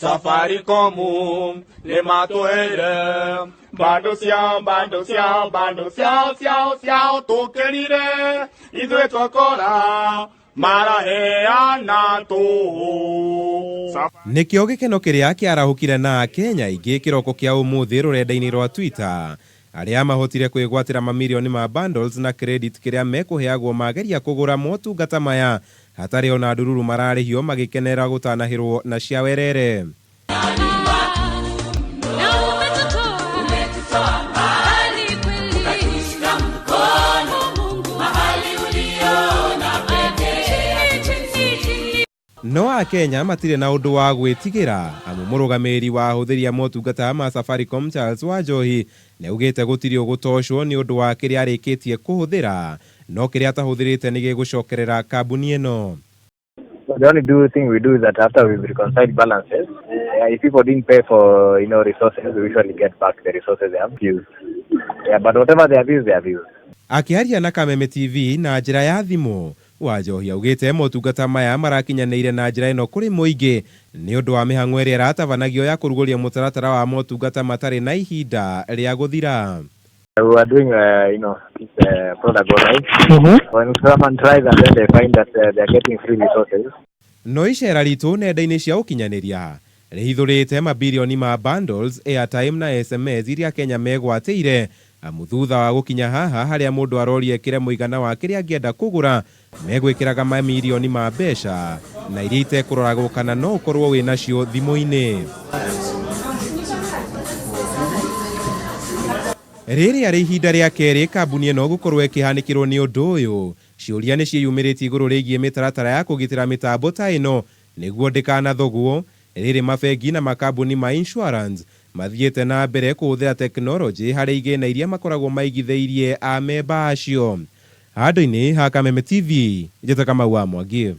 Safaricom nĩ matũheire bando ciao, bando ciao, bando ciao ciao ciao, tũkĩrire ithuĩ twakora maraheana tũhũ. Nĩkĩo gĩkeno kĩrĩa kĩarahũkire na Akenya aingĩ kĩroko kĩa ũmũthĩ rũrenda-inĩ rwa Twitter, arĩa mahotire kwĩgwatĩra mamirioni ma bundles na credit kĩrĩa mekũheagwo mageria kũgũra motungata maya hatarĩ ona ndururu mararĩhio magĩkenera gũtanahĩrwo na cia werere. No Akenya matirĩ na ũndũ wa gwĩtigĩra amu mũrũgamĩrĩri wa ahũthĩri a motungata ma Safaricom Charles Wanjohi nĩaugĩte gũtirĩ ũgũtocwo nĩ ũndũ wa kĩrĩa arĩkĩtie kũhũthĩra no kĩrĩa atahũthĩrĩte nĩ gĩgũcokerera kambuni ĩno. So the only thing we do is that after we've reconciled balances, if people didn't pay for resources, we usually get back the resources they have used. Yeah, but whatever they have used, they have used. Akĩaria na Kameme TV na njĩra ya thimũ, Wanjohi augĩte motungata maya marakinyanĩire na njĩra ĩno kũrĩ mũingĩ nĩ ũndũ wa mĩhang'o ĩrĩa ĩratabanagio ya kũrugũria mũtaratara wa motungata matarĩ na ihinda rĩa gũthira. We are doing this product go live. When someone tries and then they find that they are getting free resources. No icera ritũ nenda-inĩ cia ũkinyanĩria rĩhithũrĩte mabirioni ma bundles, airtime na SMS iria Kenya megwatĩire amu thutha wa gũkinya haha harĩa mũndũ aroria ekĩre mũigana wa kĩrĩa angĩenda kũgũra megwĩkĩraga mamirioni ma mbeca na iria itekũroragwo kana no ũkorwo wĩ nacio thimũ-inĩ. Rĩrĩ arĩ ihinda rĩa kerĩ kambuni ĩno gũkorwo ĩkĩhanĩkĩrwo nĩ ũndũ ũyũ, ciũria nĩ ciĩyumĩrĩtie igũrũ rĩgiĩ mĩtaratara ya kũgitĩra mĩtambo ta ĩno nĩguo ndĩkanathogwo. Rĩrĩ mabengi na makambuni ma insurance mathiĩte na mbere kũhũthĩra tekinoronjĩ harĩ igĩna iria makoragwo maigithĩirie amemba acio. Handũ-inĩ ha Kameme TV, njĩta Kamau wa Mwangi.